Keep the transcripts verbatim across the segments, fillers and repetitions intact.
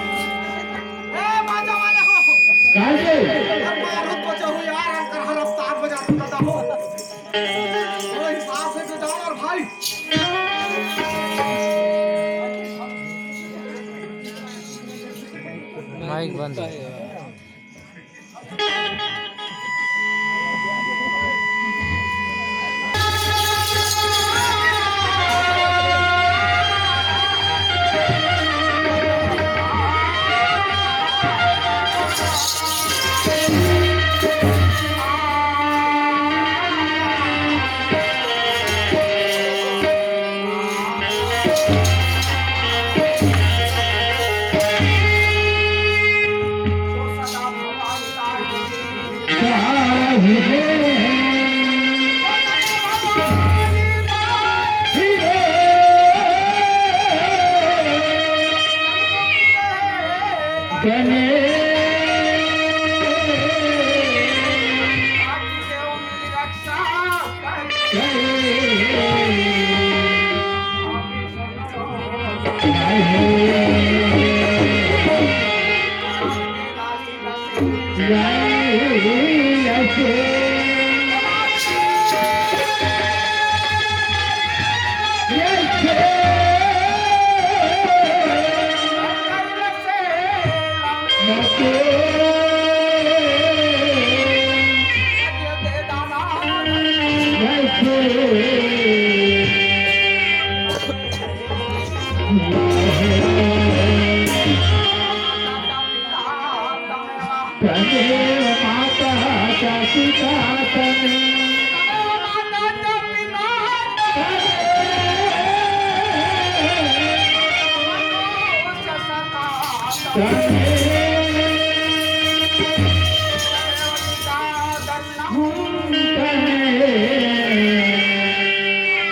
ए, बाजा वाले हो। काहे? अब मारो तो चाहू यार, अंकर हर हफ्ता आठ बजा के बजा हो। थोड़ा हिसाब से तो जाओ यार भाई। माइक बंद है।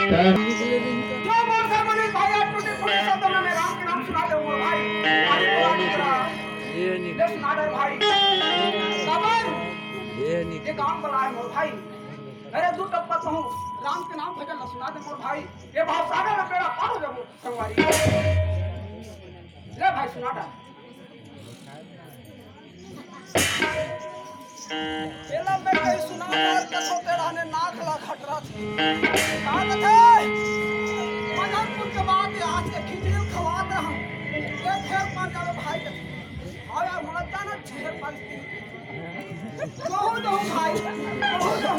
जो बोल सकते हैं भाई, आज टूटी फूटी शब्दों में मैं राम के नाम सुना दूंगा भाई। भाई को राम के नाम। ये नहीं। ले सुना दे भाई। कमर। ये नहीं। ये काम बड़ा है मोर भाई। अरे दू टप्पा कहूँ, राम के नाम भजन ला सुना दे मोर भाई। ये भाव सागर में बेड़ा पार हो जाबो संगवारी। ले भाई सुना दे। एला मैं कहीं सुना डाल के सोते रहने नाक ला खटरा थी। का कथे? मदनपुर के बाद ये आज के खिचड़ी खवात हम। ये खेल पर जावे भाई के। हाँ यार, मत जाना छे पर। कहूँ तो भाई, कहूँ तो।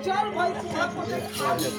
चल भाई, तू आपको से खा ले।